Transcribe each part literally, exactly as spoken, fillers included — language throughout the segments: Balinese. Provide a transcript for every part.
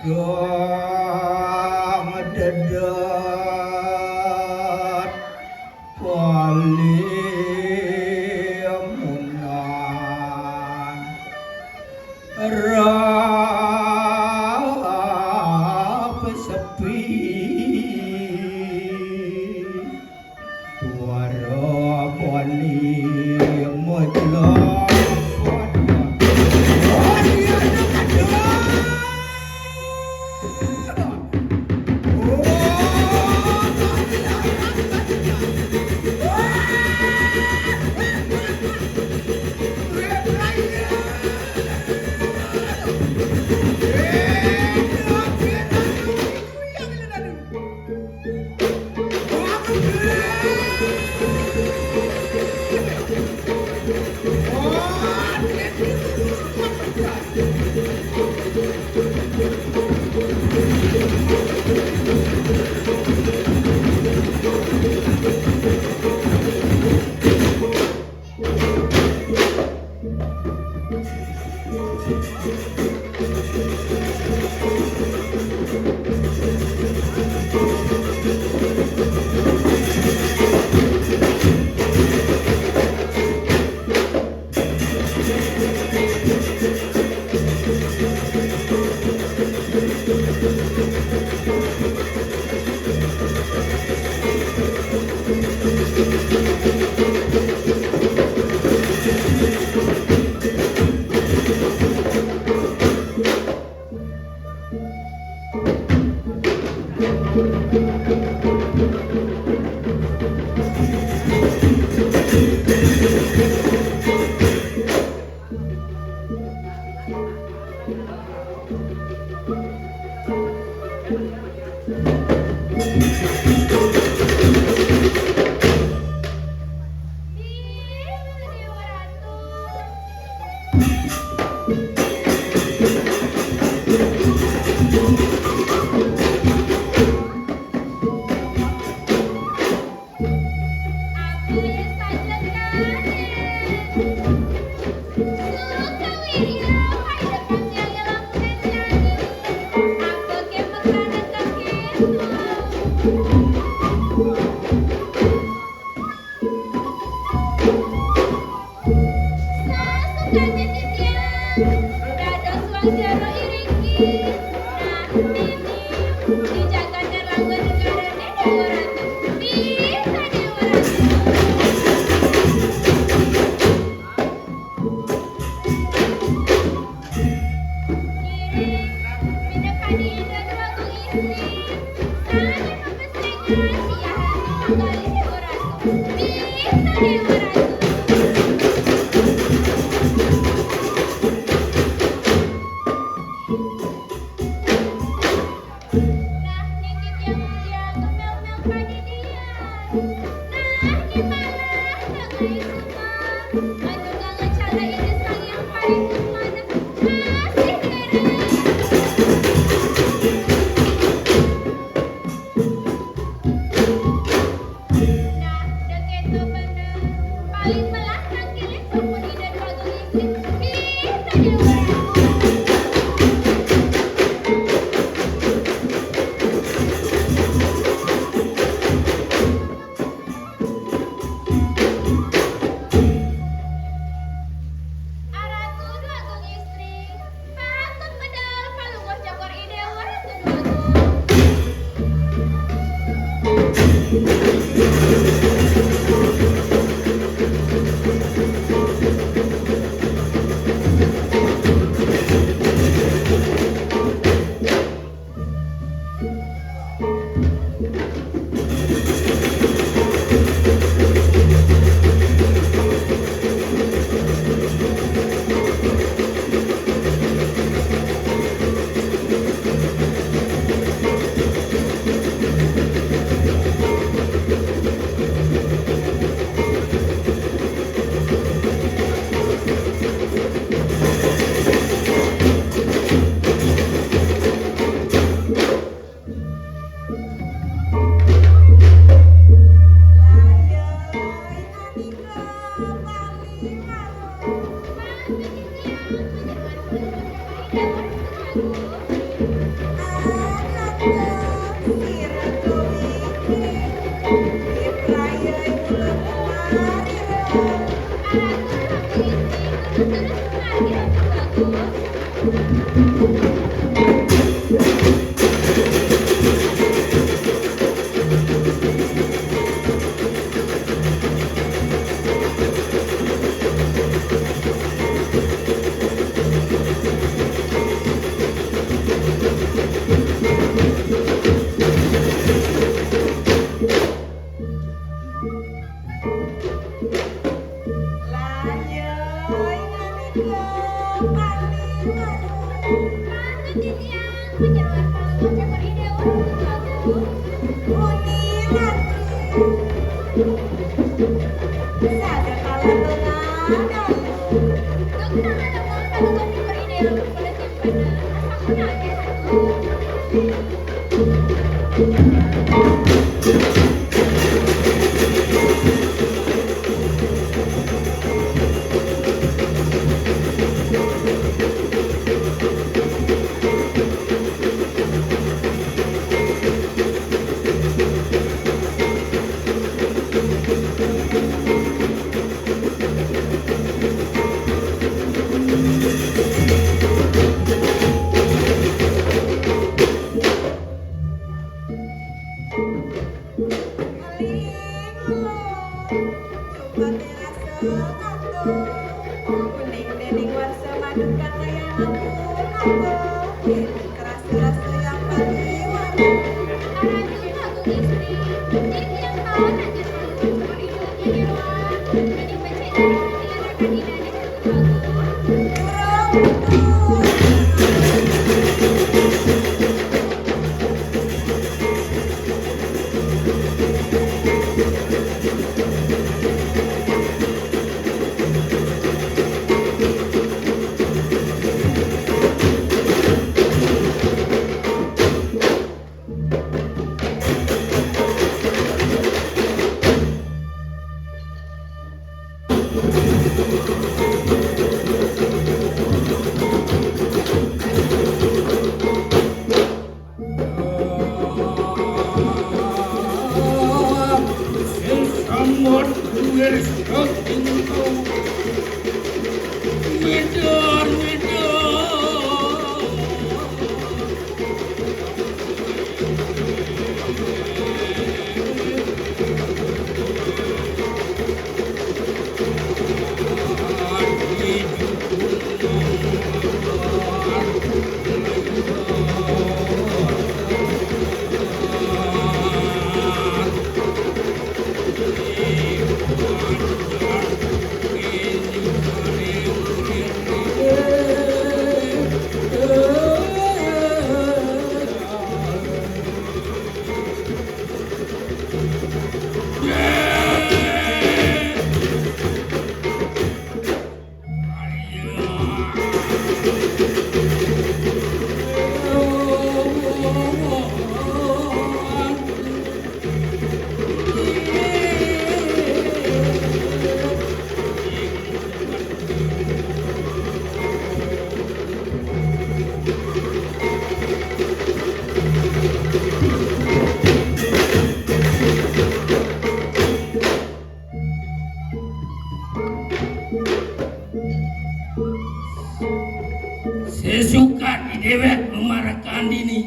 Yang dedet palimunan rap sepi. Suara bani menjelang. Sasukan titiang, dados wang jero iringi. Nah, nini, di jagat Erlangga negara Déwa Ratu. Bisa Déwa Ratu. Ngiring, minangka di Ida Déwa Agung Istri. Sané mapesthén siahaan manggalih Déwa Ratu. Bisa Déwa Ratu. Nah, niki tiang mulia gemel-mel padidian. Nah, niki malah tengah isuk. Aduh, kang ngecala iris kang yang paling mana. Masih dereng. Nah, da kéto bener. Paling melas nangkilin sampun Ida Déwa Agung Istri. Ih, tadi luar. Aratu Déwa Agung Istri. Patut medal palungguh cokor Ida Déwa Ratu Déwa Agung. Lah, yo, ingat itu, paling anu. Kan titiang menyeruan kalau bocah ide orang itu. Muni lagi. Saja kalau tenang. Kau kenapa ada mau kalau bocah ide orang itu pada tiap pada? Asal menangis aku. Aling, lelong. Sumpah terasa kanto. Kuning dening warsa madukan layang lampu kanto. Terasa-rasa yang paling wangi. Arang juga aku istri. Jadi yang tahu nanti kalau seperti itu jadi ruang. Jadi becek dari hati anak kandidat. Somewhat who is talking about Mister, Mister. Sesukat di dewek memarakan dini.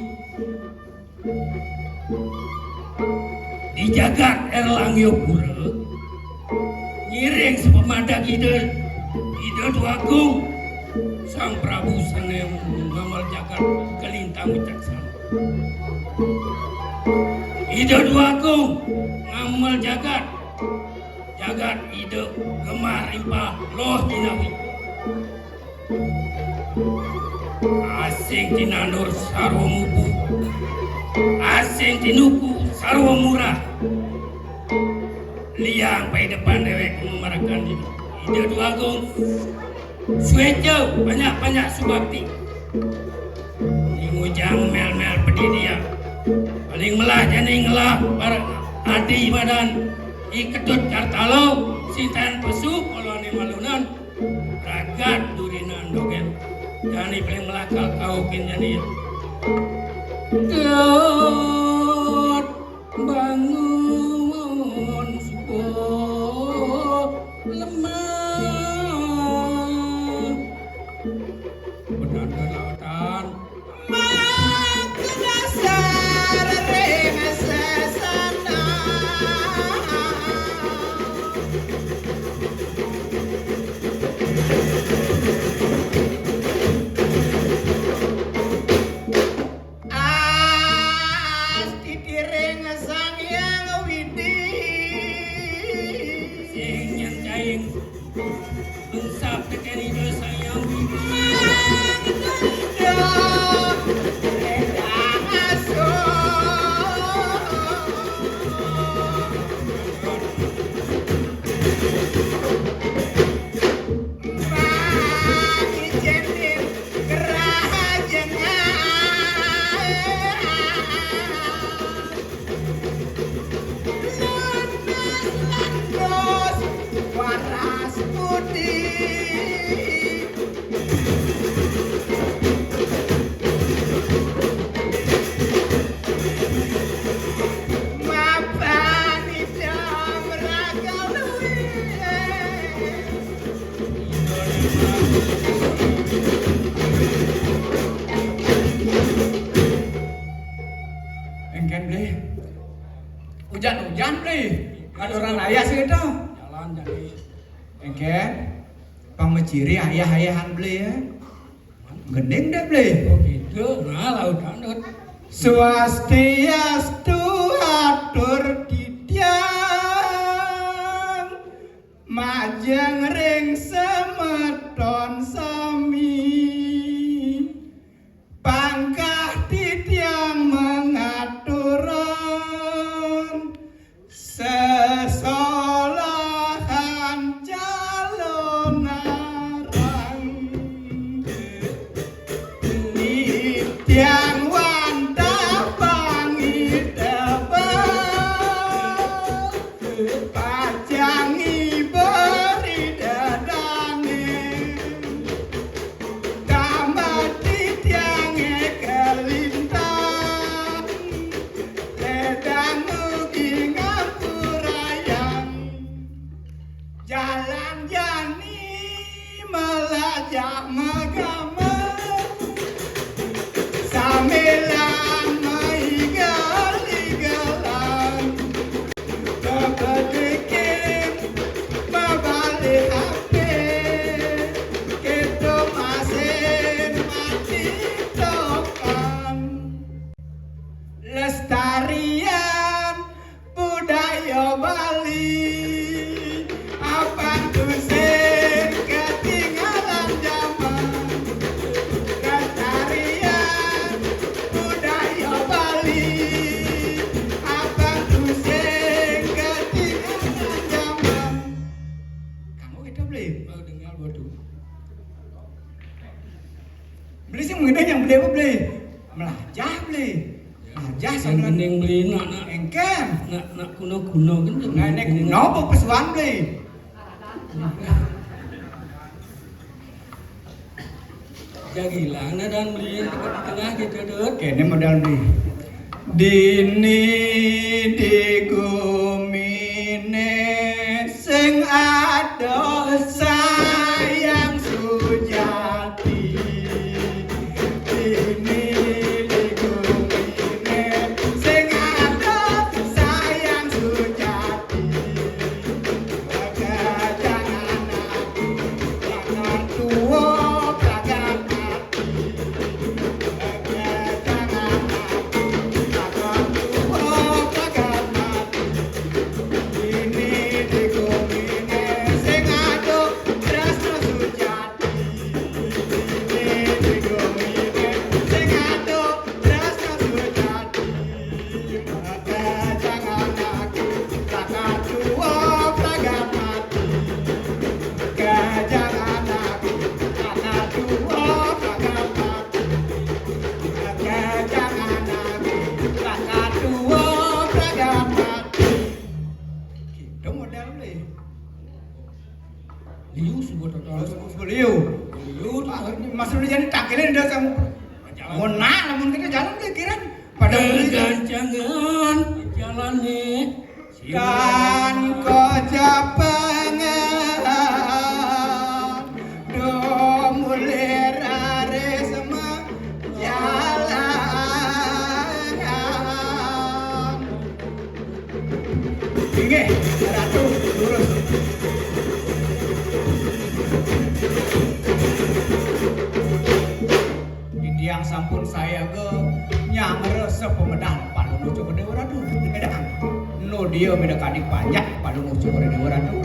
Di jagat Erlangyapura, ngiring sepamadak Ida, Ida Dwagung, Sang Prabu Sanem ngamal jagat kalintang wicaksana. Ida Dwagung ngamal jagat, jagat Ida gemah rimpah loh jinawi. Asing tinandur sarwa mubu, asing tinuku sarwa murah. Liang paidepan dewek memarakan diri. Ida Dwagung sueca banyak-banyak subakti. Ning ujang mel-mel pedidian. Paling melah jani ngelah para adi madan I Ketut Kartalo, sintan pesu polone malunan. Ragat durinan dogel. Jani paling melakal kaukin jani. Tut bangun subuh. Lemah. Bedandan lautan. Maka dasar ring sesana. Astiti ring Sang Hyang Widi. Sing nyen kaing. Bensap tekén Ida Sang Hyang Widi. Mangda Ida Sang Hyang Widi. Mangicén kerahajengan. Lantas lantas waras budi. Mapan Ida Mraga Luwih. Éngkén, Bli. Ujan-ujan, Bli. Kada urang layas gitu. Jalan jadi. Éngkén. Pang maciri ayah-ayahan, Bli, ya. Gending deh, Bli. Oh, gitu. Nah, lautan, Dut. Swastiastu, atur titiang. Majeng ring semeton sami. Pangkah titiang mangaturan sesolahan calonarang. Titiang wantah pangidep. Pacang ngiberi dadane. Tambah titiange kalintang. Ledang ugi ngampurayang. Jalan jani melajah magama. Sambilan maigel-igelan. Bebedikin mabali H P. Kita masih mati topan. Lestarian budaya Bali, apan tusing ketinggalan zaman. Lestarian budaya Bali, apan tusing ketinggalan zaman. Kamu kita beli? Mau dengar bodoh. Beli sih mungkin yang beli apa beli? Melajah beli. Ajah. Yang sampeyan mending beli nak, nak, engken. Nak, nak kuno-kuno kan. Nah, nek kuno apa pesuan beli? Jagilang nah dan beli yang tengah-tengah gitu, Dut. Kene modal beli. Dini di gumine sing adoh sayang sujati. Dini di gumine sing adoh sayang sujati. Pragat jangan aku, jangan tuwa pragat mati. Kajangan aku, lakar tuwa, lakar mati. Kajangan aku, lakar tuwa, lakar mati. Gitu model le. Liu sebut apa? Liu, sebut liu. Liu. Ah, ini Mas Rudi jadi tangkilin udah sama. Mau nak, namun kita jalan pikiran. Pada gancangan jalan nih. Kan kau japang Dia minakadi panjak Palungguh Cokor Déwa Ratu.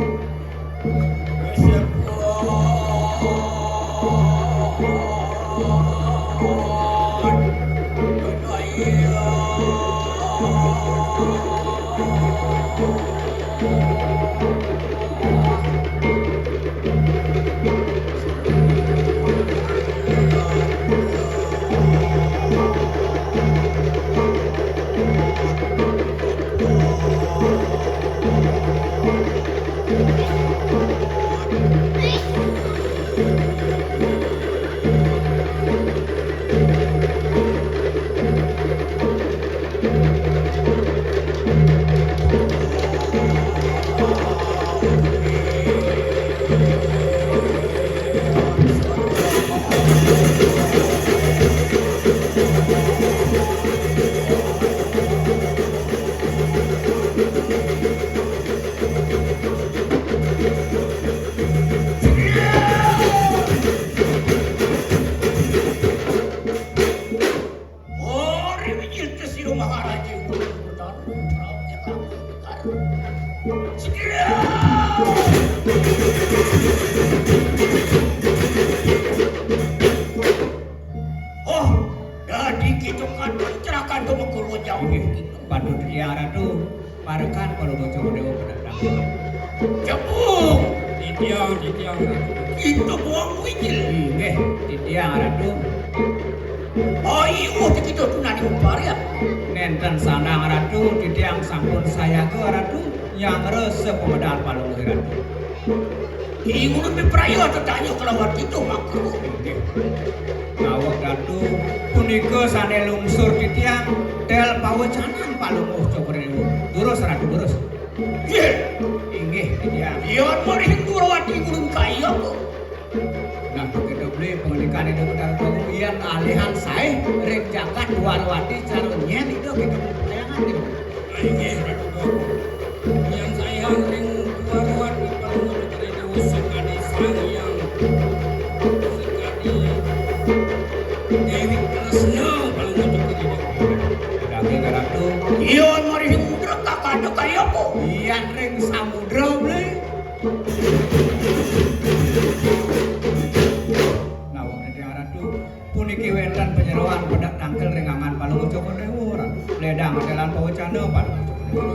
Ora wijil sira Maharaja Ulun Betara Putra Nyekar. Segera. Oh, dadi kita kadun cerakan do mengkuru jauh. Inggih, patut Ratu. Parekan Palungguh Cokor Déwa pendatang. Jebung. Titiang, titiang, Ratu. Kita buang wijil. Inggih, titiang, Ratu. Ayo, kita tunani upaya. Nénten sandang, Ratu, titiang sampun sayaga, Ratu. Nyanggra sapamedal Palungguh, Ratu. Ingurun miprayo tetanya kelawan kita makruh. Inggih. Naweg Ratu, punika sané lungsur titiang tel pawecanan Palungguh Cokor Déwa. Durus, Ratu, durus. Inggih. Inggih, titiang. Yén malih Durawati ingurun kaya apa? Nah, begitu beli pengendikan itu benar, yén alihan saé ring jagat Durawati cara nyén itu kita kayangan. Inggih, Ratu. Yang saya ring Durawati Palungguh Cokor Déwa sakadi Sang Hyang, sakadi Déwi Kresna Palungguh Cokor Déwa. Daging Ratu. Iya, mari mudra kakanda kaya apa? Iya, ring samudra, Bli. Nawang Ratu. Puniki wénten panyeroan pedek tangkil ring angan Palungguh Cokor Déwa. Ledang telan pawecana Palungguh Cokor Déwa.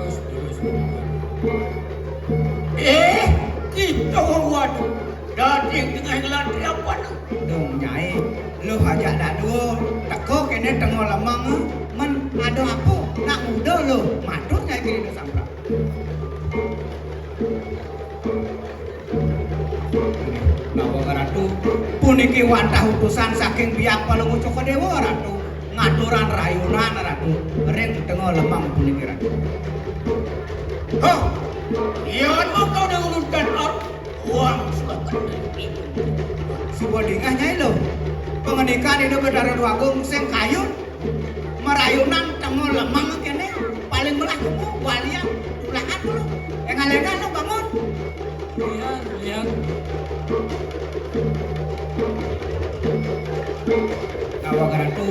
Eh, kita waduh. Dadi tengah ngelatri apa tu? Dong Nyai, lu ajak dadua teka kéné tengah lemeng, men ada apa? Nak muda lu, matur Nyai kéné samprak. Nawang Ratu, puniki wantah utusan saking biak Palungguh Cokor Déwa, Ratu. Ngaturang rayunan, Ratu, ring tengah lemeng puniki, Ratu. Hah, yén maka déwulun kan ar, wang suka kendali. Suba dingeh, Nyai, lo. Pangandikan Ida Betara Déwa Agung sing kayun. Marayunan tengah lemeng kéné, paling melah kemu, walian, tulakan dulu. Engal-engal lu bangun. Iya, iya. Nawang Ratu,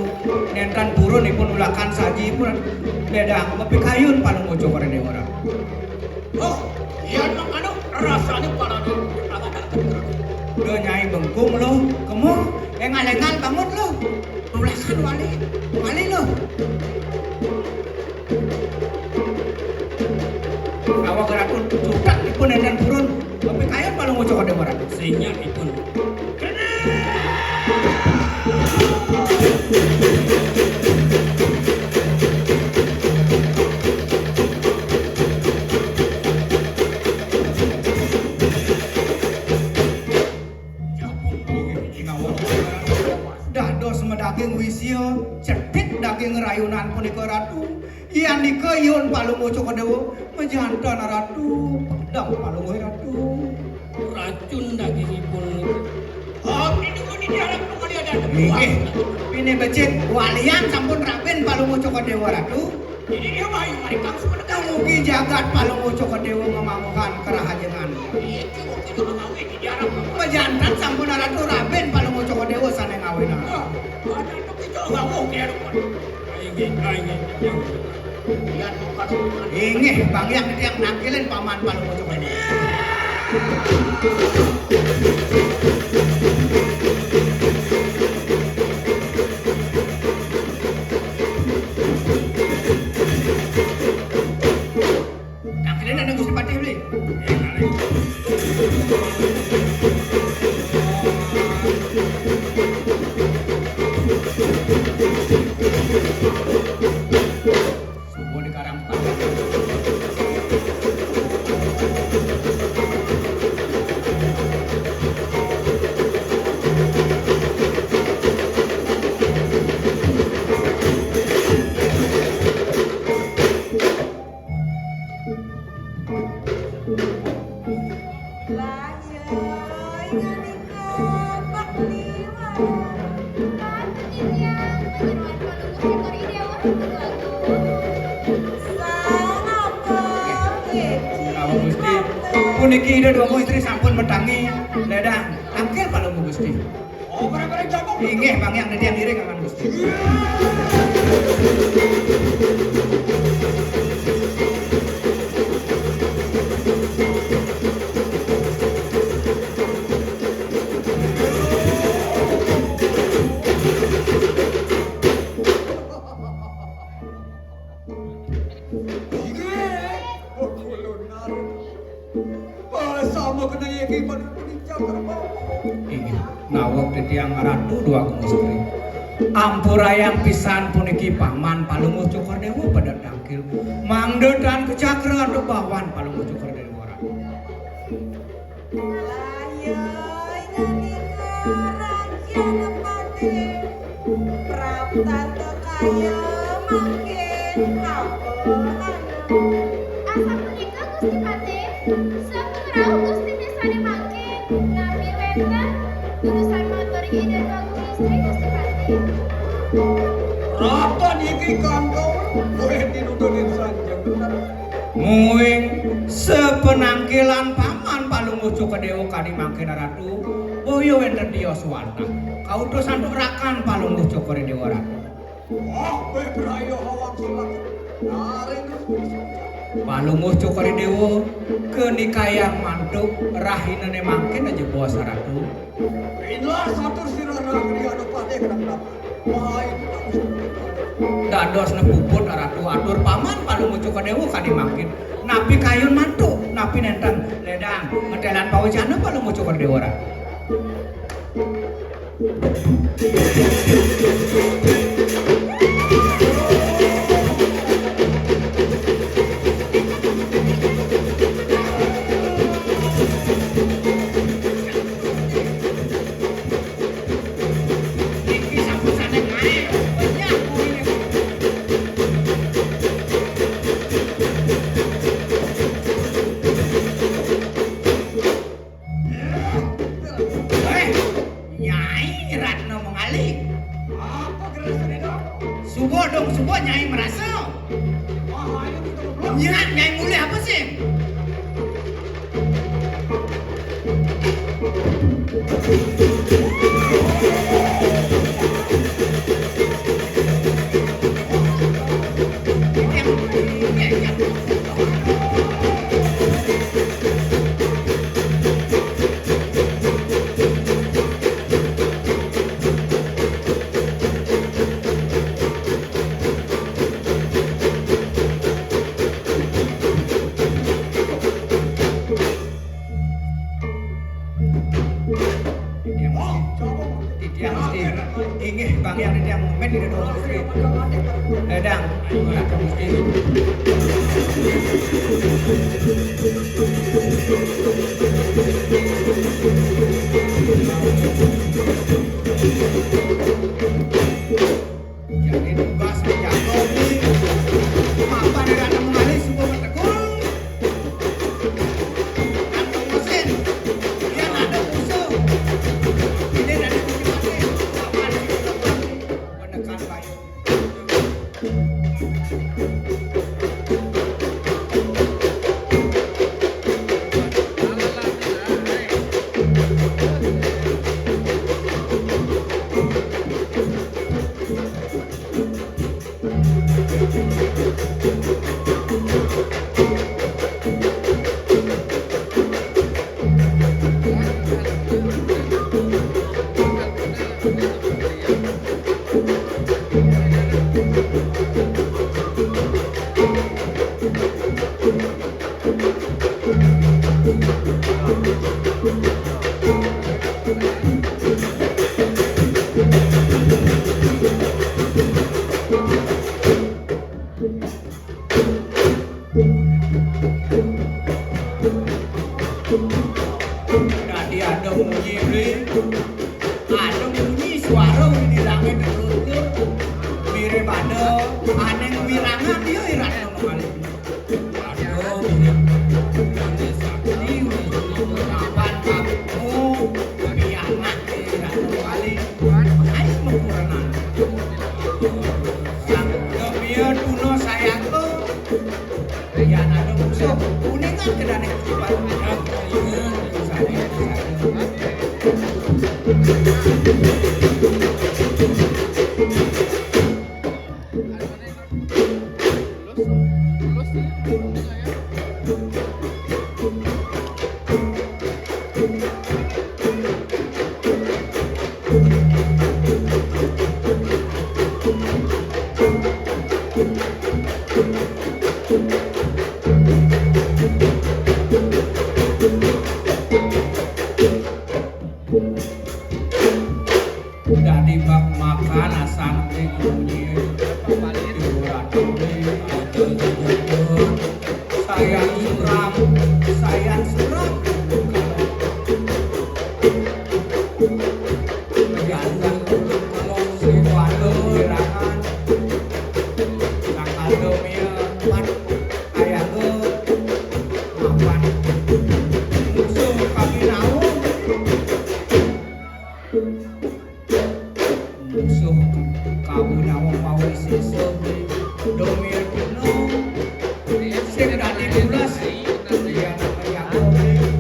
nénten purun ipun ulakan saji pun ledang mapikayun Palungguh Cokor Déwa. Oh, yén mangkana rasané parané agak dateng. Udah Nyai bengkung lu, kemu, engal-engal bangun lu. Tulakan wali, wali lu. Nawang Ratu cutak ipun nénten purun. Mapikayun Palungguh Cokor Déwa. Sing nyak ipun. Dados madaging wisia, cedhit daging rayunan punika, Ratu. Yan nika iun Palungguh Cokor Déwa, majanten Ratu, pedem Palungguh Ratu. Racun dagingipun. Oh, ini dulu di dalam kembali ada. Inggih. Pinih becik walian sampun rabin Palungguh Cokor Déwa, Ratu. Ini dia mayu mereka sebenarnya. Mugi jagat Palungguh Cokor Déwa ngamangguhan kerahajengan. Iya, itu waktu itu ngamangguh di dalam. Majanten sampun Ratu rabin Palungguh Cokor Déwa sané ngawinang. Wah, ada itu kita ngamangguh di hadapan. Inggih, inggih. Inggih, panggih titiang nangkilin Paman Palungguh Cokor Dewa. Nangkilin Gusti Patih, Beli. Subuh di Karang Palang. Lah, yeuy, ngalika bak liwat. Kan titiang panyeroan Palungguh Cokor Idewa, Ratu Agung. Sang apa, Gusti? Puniki Ida Dwagung Istri sampun matangi. Ledang, nangkil Palungguh Gusti. Oh, bareng-bareng jago. Inggih, panggih titiang ngiring, Paman Gusti. Inggih. Oh, kula narik. Pasama kena iki pada punika kerbau. Inggih. Naweg titiang Ratu Dwagung Istri. Ampurayang pisan puniki Paman Palungguh Cokor Dewa pada tangkil. Mangda tan kacakra antuk bawan Palungguh Cokor Dewa Ratu. Lah, yeuy, ngalika rakyat patih. Prapta kaya mangkin apa anu? Asapunika, Gusti Patih, sampun rauh Gusti mirsani mangkin, napi wénten urusan matur Ida Dwagung Istri, Gusti Patih. Prapta niki kanggo boleh dinututin sanjeng. Muing sapanangkilan Paman Palungguh Cokor Dewa kadi mangkin, Ratu, boya wénten tios wantah. Kautus antuk rakan Palungguh Cokor Dewa, Ratu. Wah, bebraya hawang sulak. Naring. Palungguh Cokor Dewa kenikayang mantuk rahinané mangkin aja bos, Ratu. Inilah satur sira Ragri Adipati kenapa? Wah, itu tak usah. Dadosna puput, Ratu, atur Paman Palungguh Cokor Dewa kadi mangkin. Napi kayun mantuk, napi nénten? Ledang, ngetélan pawécana Palungguh Cokor Dewa, Ratu. Niki sampun sané ngaé, banyak kuwiné. Héh, Nyai Ratna Mangali. Apa gerasane, Dok? Suba dong, suba Nyai merasa. Wah, ayo kita ngobrol. Nyai, Nyai mulih apa sih? Titiang Gusti. Titiang Gusti. Inggih, Bang Hyang Titiang Mumet, Titiang Gusti. Ledang, Titiang Gusti. Jani tugas dijaga, Gusti. Mapan ira nemu ngalih subuh metegul. Antuk mesin. Yén ada musuh. Ini dari Gusti Patih. Mapan ira nemu ngalih. Menekan bayu. Ada munyi, Bli. Ada munyi suara di langit, mirip ada aning wirangan, ya, i Ratna Mangkali. Ada mirip Sakti, kapan kamu pianak, i Ratna Mangkali. Ai mengkurenan. Sang Demia Tuna Sayaka. Yan ada musuh, kuningan kedané ketupat. Dadi bak makan asan ning munyi. Ibu Ratu ning ada jujur. Sayan suram, sayan suram. Sayan suram, kalau si Wanda wirangan. Sakal Demia, pan, ayaga, mapan. Musuh kami naung. Musuh kawinawang pawisésa, Demia Tuna, sing dadi tulas, Yan Mayaga.